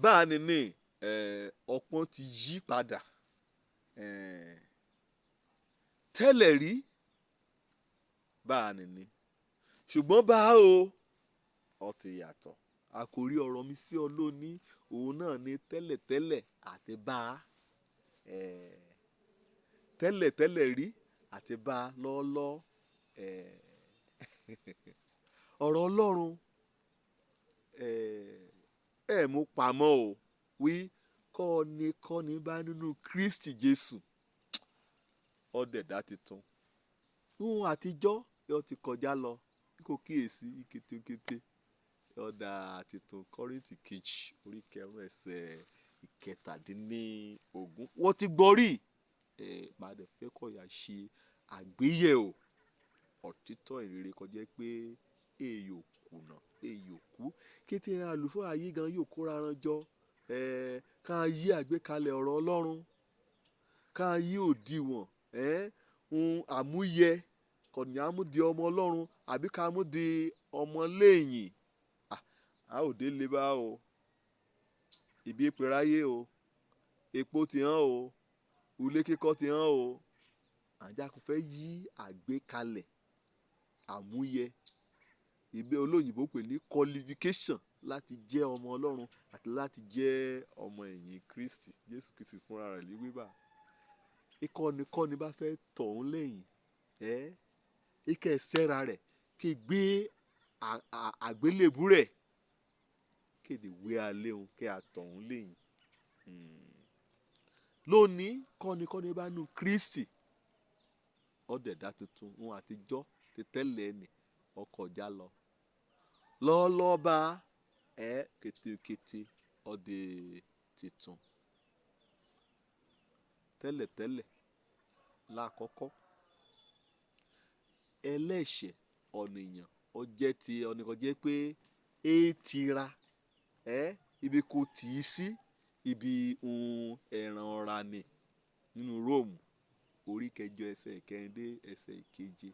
Báà ni ní ọpọ́n ti yí padà. Tẹ́lẹ̀ rí báà ni ní, ṣùgbọ́n bá o ọ ti yàtọ̀. Àkòrí ọ̀rọ̀ mi sí ọ lónìí òun náà ni tẹ́lẹ̀tẹ́lẹ̀ àti bá a. Tẹ́lẹ̀tẹ́lẹ̀ rí àti bá a lọ́ọ́lọ́. Ọ̀rọ̀ Ọlọ́run ẹ mú pamọ́ o wí kọ́ni kọ́ni bá nínú Kristi Jésù ọ̀dẹ̀dá titun. Ohun àtijọ́ yóò ti kọjá lọ, kò kíyèsí kétékété ọ̀dà titun. Kọ́ríńtì kejì orí kẹrin ẹsẹ̀ 17. Wọ́n ti gbọ́ rí máa dẹ̀ fẹ́ kọ̀yà ṣe àgbéyẹ̀wò òtítọ́ ìrere kọjá pé èyí ò kùnà, èyí ò kú. Kété àlùfáà ayé gan yóò kóra ran jọ, ká yí àgbékalẹ̀ ọ̀rọ̀ Ọlọ́run, ká yí òdiwọ̀n ohun àmúyẹ kọ̀nìyàn mú di ọmọ Ọlọ́run àbí ká mú di ọmọ lẹ́yìn. A ò dé lé bá o, ìbí ìpẹ́ráyé o, epo ti hàn o, ulé kíkọ́ ti hàn o. Àjà kò fẹ́ yí àgbékalẹ̀ àmúyẹ ìgbé olóyìnbó pè ní qualification láti jẹ́ ọmọ Ọlọ́run àti láti jẹ́ ọmọ ẹ̀yìn Kristi Jésù Kristi fúnra rẹ̀ ní wíwà. Ìkọ́ni bá fẹ́ tọ̀ ọ́n lẹ́yìn, ike sẹ́ra rẹ̀ kí gbé àgbélébú rẹ̀ kéde wé alẹ́ òun kí a tọ̀ ọ́n lẹ́yìn. Lónìí kọ́ni bá nu Kristi ọ̀dẹ̀dá tuntun, ohun àtijọ́ ti tẹ́lẹ̀ ẹni ọkọ̀ já lọ. Lọ́ọ́lọ́ba kétékété ọdẹ titun. Tẹ́lẹ̀tẹ́lẹ̀ lákọ́kọ́ ẹlẹ́ṣẹ̀ ọ̀nìyàn ó jẹ́ ti ọ̀nìkan jẹ́ pé é tira ibi kò tì í sí ibi ohun ẹ̀ràn ọ̀ra ni nínú Róòmù orí kẹjọ ẹsẹ̀ ìkẹrin dé ẹsẹ̀ ìkeje.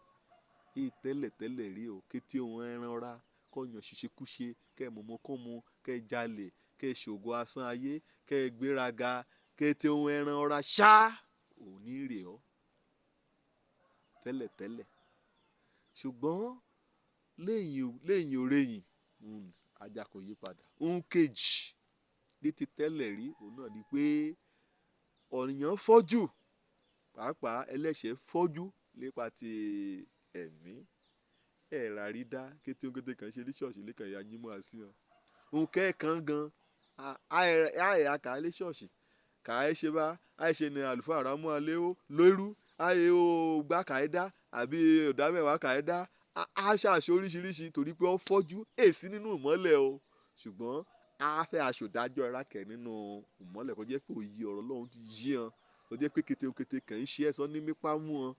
Èyí tẹ́lẹ̀tẹ́lẹ̀ rí o kété ohun ẹran ọ̀ra kọ̀yàn ṣiṣekúṣe kẹ́ mọ̀mọ́kọ́mu kẹ́ jalè kẹ́ ṣògo asán ayé kẹ́ gbéraga kété ohun ẹran ọ̀ra ṣá òní rè ọ́ tẹ́lẹ̀tẹ́lẹ̀. Ṣùgbọ́n lẹ́yìn òreyìn ajá kò yí padà. Ohun kejì ní ti tẹ́lẹ̀ rí òun náà ni pé ọ̀nìyàn fọ́jú, pàápàá ẹlẹ́ṣẹ̀ fọ́jú nípa ti ẹ̀mí. Ẹ̀ rà rí dá kété kété kan ṣe ní ṣọ́ọ̀ṣì lẹ́kàn ìyá yín mú àṣìyàn. Ohun kẹ́ẹ̀kan gan àyà kà á lé ṣọ́ọ̀ṣì kà á ṣe bá àìṣe ni àlùfáà rà mú alẹ́ ó lóru àyè ó gbá kà á dá àbí ọ̀dà mẹ́wàá kà á dá á ṣàṣe oríṣiríṣi torí pé ó fọ́jú èsì nínú ìmọ́lẹ̀ o. Ṣùgbọ́n a fẹ́ aṣòdájọ́ rákẹ́ nínú ìmọ́lẹ̀ kó jẹ́ pé òye ọ̀rọ̀ Ọlọ́run ti yí hàn, kó jẹ́ pé kété kété kàn ń ṣe ẹ̀sọ́ ní mípá mú hàn.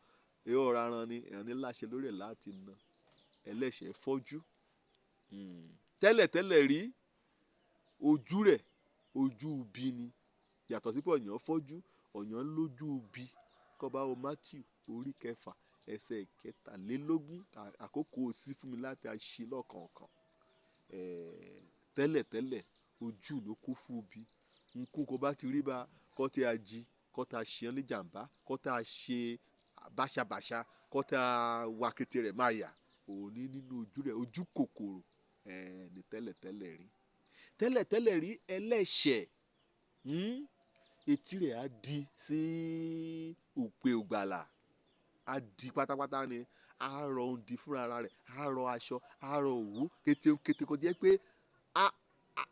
Èyí ọ̀rọ̀ aran ni èèyàn ní láṣẹ lórí ẹ̀ láti na ẹlẹ́ṣẹ̀ fọ́jú. Tẹ́lẹ̀tẹ́lẹ̀ rí ojú rẹ̀ ojú ibi ni, yàtọ̀ sí pé ọ̀yàn fọ́jú, ọ̀yàn lójú ibi. Kọ́ba o Matthew orí kẹfà ẹsẹ̀ 23. Àkókò sí fún mi láti ṣe lọ́kànkan. Tẹ́lẹ̀tẹ́lẹ̀ ojú ló kún fún ibi. Nkún kó bá ti rí bá kọ́ tí a jí, kọ́ tá a ṣe ọ́n ní jàmbá, kọ́ tá a ṣe báṣabàṣa, kọ́ tá a wá kété rẹ̀ máa yà. Òní nínú ojú rẹ̀ ojú kòkòrò ní tẹ́lẹ̀tẹ́lẹ̀ rí. Tẹ́lẹ̀tẹ́lẹ̀ rí ẹlẹ́ṣẹ̀ etí rẹ̀ á di sí òpè ògbàlà, á di pátápátá ni, á rọ ohun di fúnra rẹ̀, á rọ aṣọ, á rọ òwú kété kété kó jẹ́ pé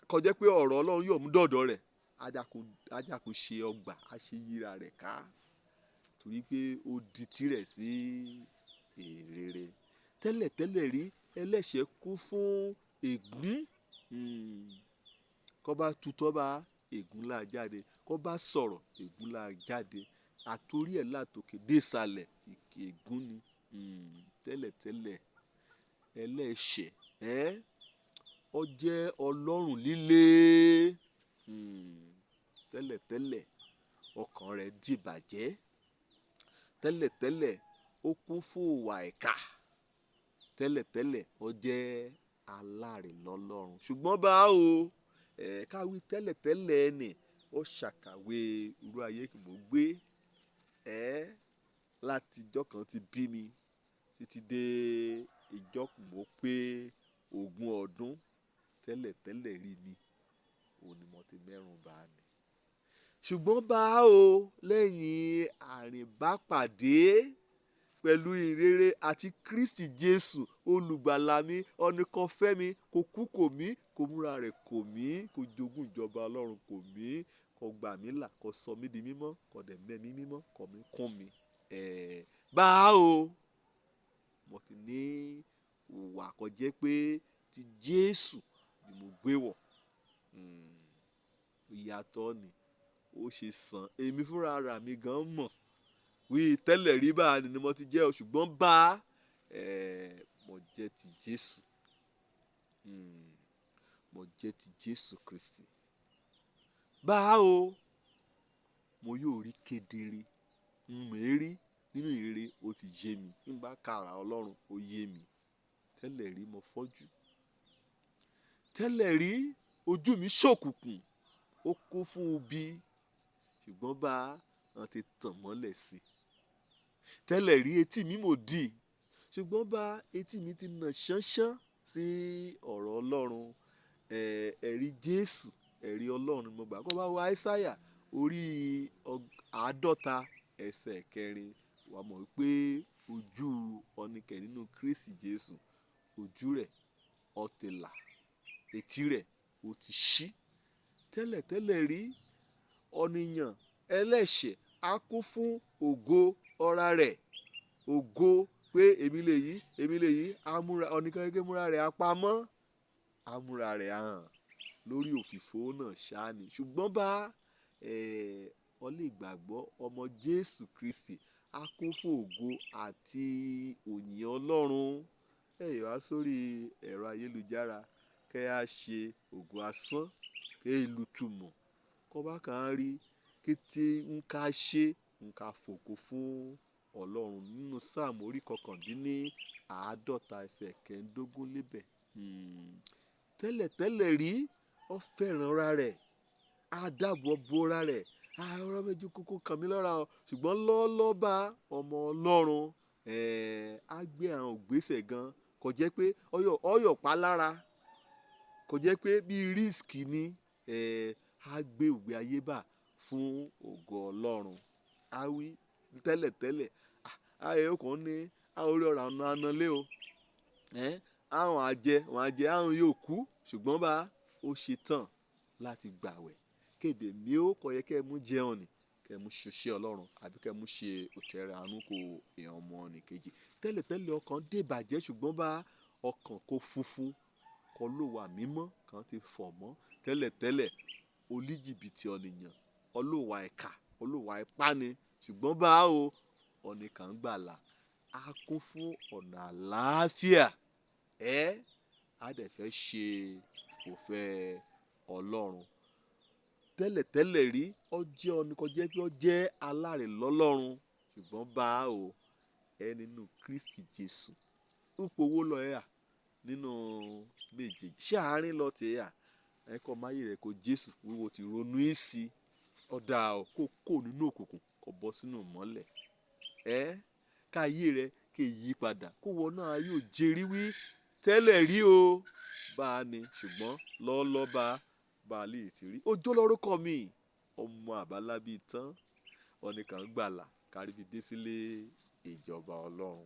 kó jẹ́ pé ọ̀rọ̀ Ọlọ́run yóò mú dọ̀dọ̀ rẹ̀. Ajá kò ṣe ọgbà, á ṣe yíra rẹ̀ ká torí pé ó di tirẹ̀ sí èrere. Tẹ́lẹ̀tẹ́lẹ̀ rí ẹlẹ́ṣẹ̀ kún fún ègún. Kọ́ bá tutọ́ bá ègún là jáde, kọ́ bá sọ̀rọ̀ ègún là jáde, àtorí ẹ̀ látòkè dé ìsàlẹ̀ ègún ni. Tẹ́lẹ̀tẹ́lẹ̀ ẹlẹ́ṣẹ̀ ó jẹ́ ọlọ́run líle. Tẹ́lẹ̀tẹ́lẹ̀ ọkàn rẹ̀ dìbàjẹ́. Tẹ́lẹ̀tẹ́lẹ̀ ó kún fún ìwà ìkà. Tẹ́lẹ̀tẹ́lẹ̀ ó jẹ́ alárèlọ́lọ́run. Ṣùgbọ́n bá o Káwí tẹ́lẹ̀tẹ́lẹ̀ ni ó ṣàkàwé irú ayé tí mò ń gbé. Láti ìjọ́ kan ti bí mi títí dé ìjọ́ mò pé ogún ọdún tẹ́lẹ̀tẹ́lẹ̀ rí mi, òun ni mo ti mẹ́rùn bá ni. Ṣùgbọ́n bá o lẹ́yìn àrìnbápàdé pẹ̀lú ìrere àti Kristi Jésù olùgbàlà mi, ọ̀nìkan fẹ́ mi, kò kú kò mí, kò múra rẹ̀ kò mí, kò jogún ìjọba Ọlọ́run kò mí, kò gbà mí là, kò sọ mí di mímọ́, kò dẹ̀ mẹ́mí mímọ́, kò mí kún mi. Bá o, mo ti ní ìwà kan jẹ́ pé ti Jésù ni mo gbé wọ̀. Ìyàtọ̀ ni ó ṣe sàn. Èmi fúnra ara mi gan mọ̀ wí tẹ́lẹ̀ rí bá ni mo ti jẹ́ o, ṣùgbọ́n bá mo jẹ́ ti Jésù. Mo jẹ́ ti Jésù Kristi. Bá o, mo yóò rí kedere. Mèérí nínú ìrere ó ti yé mi. Nígbà kàrà Ọlọ́run ó yé mi. Tẹ́lẹ̀ rí mo fọ́jú. Tẹ́lẹ̀ rí ojú mi ṣókùnkùn, ó kún fún ibi, ṣùgbọ́n bá wọn ti tàn mọ́lẹ̀ sí i. Tẹ́lẹ̀ rí etí mi mò dì, ṣùgbọ́n bá etí mi ti nà ṣánṣán sí ọ̀rọ̀ Ọlọ́run. Ẹ̀rí Jésù, ẹ̀rí Ọlọ́run mo gbà. Kó bá wo Áísáyà orí 50 ẹsẹ̀ 4, wàá mọ̀ wípé ojú ọ̀nìkẹ́ nínú Kristi Jésù, ojú rẹ̀ ó ti là, etí rẹ̀ ó ti ṣí. Tẹ́lẹ̀tẹ́lẹ̀ rí ọ̀nìyàn ẹlẹ́ṣẹ̀ á kún fún ògo ọra rẹ̀, ògo pé èmi lè yí, èmi lè yí, amúra ọ̀nìkan gẹ́gẹ́ múra rẹ̀ apamọ́, amúra rẹ̀ hàn lórí òfìfo náà ṣáá ni. Ṣùgbọ́n bá ọ lè gbàgbọ́ ọmọ Jésù Kristi á kún fún ògo àti òyìn Ọlọ́run. Ẹ wá sórí ẹ̀rọ ayélujára kẹ́ a ṣe ògo asán, kẹ́ ìlú túmọ̀, kó bá kan rí kété ń ká ṣe ń ká fògo fún Ọlọ́run nínú Sáàmù orí 49 ẹsẹ̀ 25 lébẹ̀. Tẹ́lẹ̀tẹ́lẹ̀ rí ó fẹ́ràn ara rẹ̀, á dàbọ̀ bo ara rẹ̀, ọ̀rọ̀ méjì kúkú kàn mí lọ́ra o. Ṣùgbọ́n lọ́ọ́lọ́ bá ọmọ Ọlọ́run, á gbé àwọn ògbésẹ̀ gan, kò jẹ́ pé ọyọ̀ pa lára, kò jẹ́ pé bí rísíkì ni, á gbé ìgbé ayé bá fún ògo Ọlọ́run. Á wí tẹ́lẹ̀tẹ́lẹ̀, ayé ọkàn ní a orí ọ̀rọ̀ àna àna lé o. Àwọn àjẹ, wọ́n àjẹ, àwọn yóò kú, ṣùgbọ́n bá ó ṣe tán láti gbàwẹ̀. Kéde mi ó kò yẹ kí ẹ mú jẹun ni, kí ẹ mú ṣiṣẹ́ Ọlọ́run àbí kí ẹ mú ṣe òtẹ̀rẹ̀ àánú kò èèyàn ọmọ ẹnìkejì. Tẹ́lẹ̀tẹ́lẹ̀ ọkàn dé bàjẹ́, ṣùgbọ́n bá ọkàn kó funfun, kó ló wà mímọ́, kan ti fọ̀ mọ́. Tẹ́lẹ̀tẹ́lẹ̀ olíjìbìtì ọ̀nìyàn, olówà ẹ̀ka, olówà ipá ni, ṣùgbọ́n bá o ọ̀nìkan gbàlà, á kún fún ọ̀nà àlàáfíà. Á dẹ̀ fẹ́ ṣe òfẹ́ Ọlọ́run. Tẹ́lẹ̀tẹ́lẹ̀ rí ó jẹ́ ọ̀nìkan jẹ́ pé ó jẹ́ alárèlọ́lọ́run, ṣùgbọ́n bá o ẹ nínú Kristi Jésù. Ipò wo lọ ẹ à nínú méjèèjì? Ṣé àárín lọ tẹ̀ à? Ẹ kọ́ máyé rẹ̀ kó Jésù wíwo ti ronú ìsì ọ̀dà kó kó nínú òkùnkùn kó bọ́ sínú ìmọ́lẹ̀. Ká ayé rẹ̀ kí èyí padà kó wọ náà yóò jerí wí tẹ́lẹ̀ rí o bá a ní, ṣùgbọ́n lọ́ọ́lọ́ bá a lè ti rí. Ojó lórúkọ mi, ọmọ àbálábí tán, ọ̀nìkan gbàlà kárí fi dé sílé ìjọba Ọlọ́run.